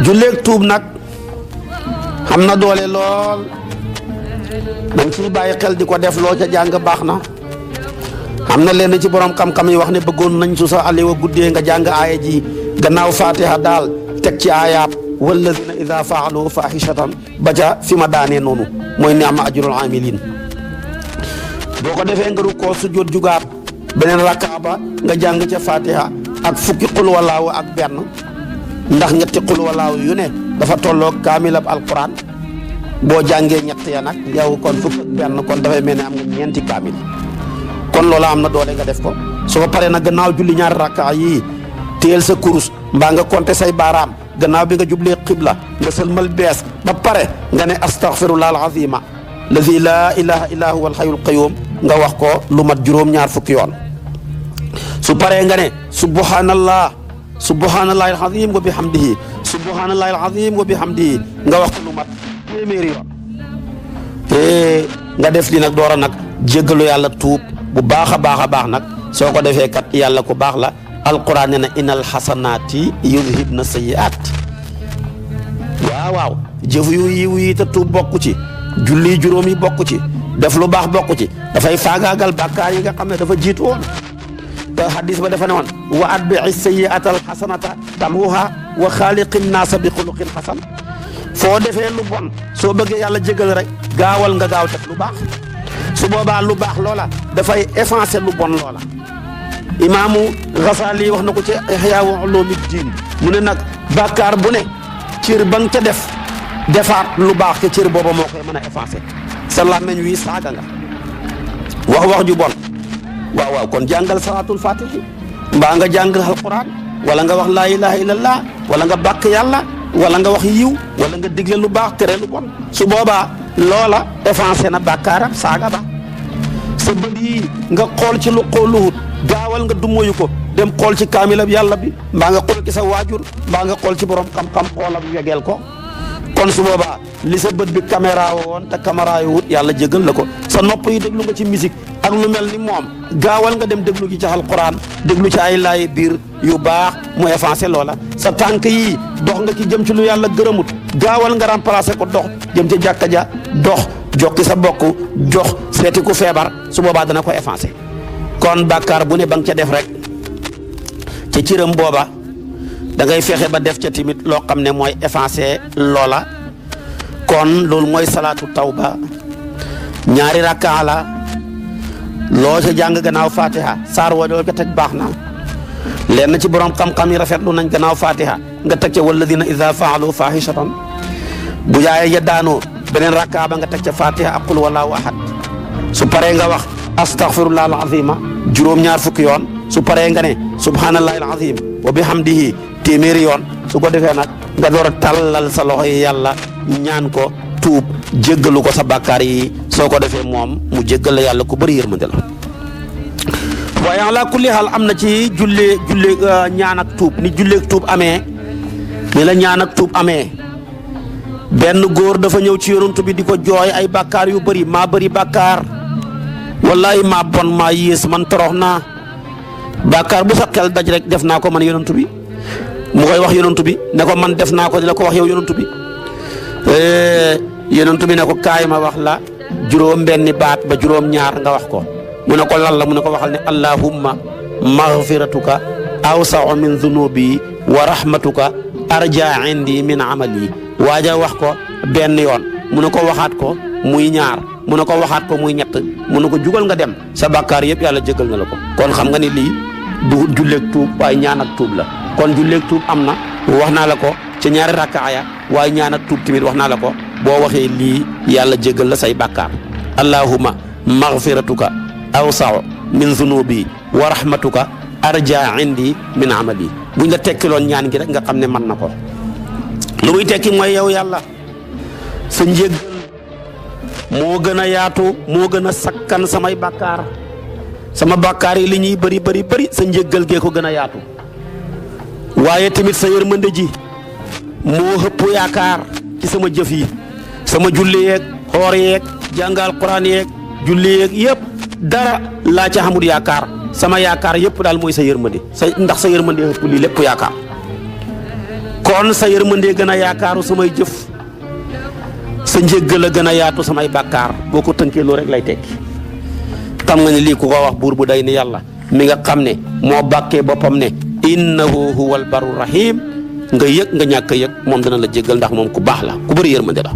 julleeg tuub nag xam na doole lool dañ ciy bàyyi xel di ko def loo ca jàng baax na. am na leen ci borom xam-xam yi wax ne bëggoon nañ su sa aliwa guddee nga jàng aaya ji gannaaw fatiha daal teg ci aayaab walladina ida faalu fahishatan ba ca fi ma daanee noonu mooy ni'ma ajrul amilin. boo ko defee nga rukkoo sujjóot jugaat beneen rakkaa ba nga jàng ca fatiha ak fukki xul walaaw ak benn ndax ñetti xul walaaw yu ne dafa tolloog kaamilab alquran boo jàngee ñett ya nag yow kon fukk ak benn kon dafay mel ne am nga ñeenti kaamil. kon loola am na doole nga def ko soo paree nag gannaaw julli ñaari rakka yii téyel sa kurus mbaa nga compter say baaraam gannaaw bi nga jublee xibla nga sëlmal bees ba pare nga ne astaghfirullah alazima lazi laa ilaha illa huwa alhayyul qayyum nga wax ko lu mat juróom-ñaar fukki yoon. su paree nga ne subhanallahi alazim wa bihamdihi subhanallahi alazim wa bihamdihi nga wax ko lu mat téeméeri yoon. nga def li nag door a nag jéggalu yàlla tuub bu baax a baax nag soo ko defee kat yàlla ku baax la alquran ne na innal xasanaati yudhibna sayyi'aat. waaw jëf yu yiw yi te tuub bokku ci julli juróom yi bokku ci def lu baax bokku ci dafay faagaagal bàkkaar yi nga xam ne dafa jiitu woon te hadis ba dafa ne woon wa atbi'i sayyi'ata al xasanata tamhuha wa xaaliqin naasa bi xuluqin xasan. foo defee lu bon soo bëggee yàlla jégal rek gaawal nga gaaw def lu baax su boobaa lu baax loola dafay effacer lu bon loola. imaamu Ghazali wax na ko ci Ihya Ulumuddin mu ne nag bàkkaar bu ne cër ba nga ca defaat lu baax te cër booba moo koy mën a effacer. sa làmmeñ wi saaga nga wax ju bon waaw kon jàngal salaatul fatihi mbaa nga jàngal alquran wala nga wax laa ilaha illallah wala nga bàkk yàlla wala nga wax yiw wala nga digle lu baax tere lu bon su boobaa loola effacé na bàkkaaram saaga ba. sa bët yi nga xool ci lu xooluwut gaawal nga dummoyu ko dem xool ci kaamilab yàlla bi mbaa nga xool ci sa waajur mbaa nga xool ci borom xam-xam xoolam wegeel ko. kon su boobaa li sa bët bi caméra woon te caméra yu wut yàlla jégal la ko. sa nopp yi déglu nga ci musique ak lu mel ni moom gaawal nga dem déglu ci alquran déglu ci ay laay biir yu baax mu effacé loola. sa tànk yi dox nga ci jëm ci lu yàlla gërëmut gaawal nga remplacé ko dox jëm ci jàkka ja dox jokki sa bokk jox seeti ku feebar su boobaa dana ko effacé. kon bàkkaar bu ne ba nga ca def rek ca cëram booba da ngay fexe ba def ca timit loo xam ne mooy effacé loola. kon loolu mooy salaatu tawba ñaari rakkaa la loo ca jàng gannaaw fatiha saar woo doo ca teg baax na lenn ci borom xam-xam yi rafetlu nañ gannaaw fatiha nga teg ca walladina ida faalu fahishatan bu yaayee ya daanoo beneen rakkaa ba nga teg ca fatiha ak qul wallahu ahad. su paree nga wax astaghfirullah alazima juróom-ñaar fukki yoon su paree nga ne subhanallahi alazim wa bihamdihi téeméeri yoon su ko defee nag nga door a tàllal sa loxo yi yàlla ñaan ko tuub jéggalu ko sa bàkkaar yi soo ko defee moom mu jéggal la yàlla ku bëri yërmande la. waaye ala kulli haal am na ci julli ñaan ak tuub ni julleeg tuub amee ni la ñaan ak tuub amee. benn góor dafa ñëw ci yonent bi di ko jooy ay bàkkaar yu bëri maa bëri bàkkaar wallahi maa bon maa yées man torox naa bàkkaar bu sa xel daj rek def naa ko man yonent bi. mu koy wax yonent bi ne ko man def naa ko di la ko wax yow yonent bi. yonent bi ne ko kaay ma wax la juróom benni baat ba juróom ñaar nga wax ko mu ne ko lan la mu ne ko waxal ne allahumma maghfiratuka awsa'u min dhunubi wa rahmatuka arja indi min amali. waaja wax ko benn yoon mu ne ko waxaat ko muy ñaar mu ne ko waxaat ko muy ñett mu ne ko jugal nga dem sa bàkkaar yëpp yàlla jégal na la ko. kon xam nga ni lii du julleeg tuub waaye ñaan ak tuub la. kon julleeg tuub am na wax naa la ko ci ñaari rakkaaya waaye ñaan ak tuub tamit wax naa la ko boo waxee lii yàlla jégal la say bàkkaar. allahumma maghfiratuka awsa'u min dhunubi wa rahmatuka arja indi min amali. buñ la tekkiloon ñaan gi rek nga xam ne mën na ko. lu muy tekki mooy yow yàlla sa njéggal moo gën a yaatu moo gën a sakkan samay bàkkaar sama bàkkaar yi li ñuy bëri sa njéggal gee ko gën a yaatu. waaye tamit sa yërmande ji moo xëpp yaakaar ci sama jëf yi sama julli yeeg xoor yeeg jàngal quran yeeg julli yeeg yëpp dara laa ca xamul yaakaar sama yaakaar yëpp daal mooy sa yërmande ndax sa yërmande xëpp lii lépp yaakaar. kon sa yërmande gën a yaakaaru samay jëf sa njéggal a gën a yaatu samay bàkkaar boo ko tënkee loo rek lay tekki. xam nga ne lii ku ko wax buur bu day ni yàlla mi nga xam ne moo bàkkee boppam ne innahu huwal barru rahim nga yëg nga ñàkk a yëg moom dana la jéggal ndax moom ku baax la ku bëri yërmande la.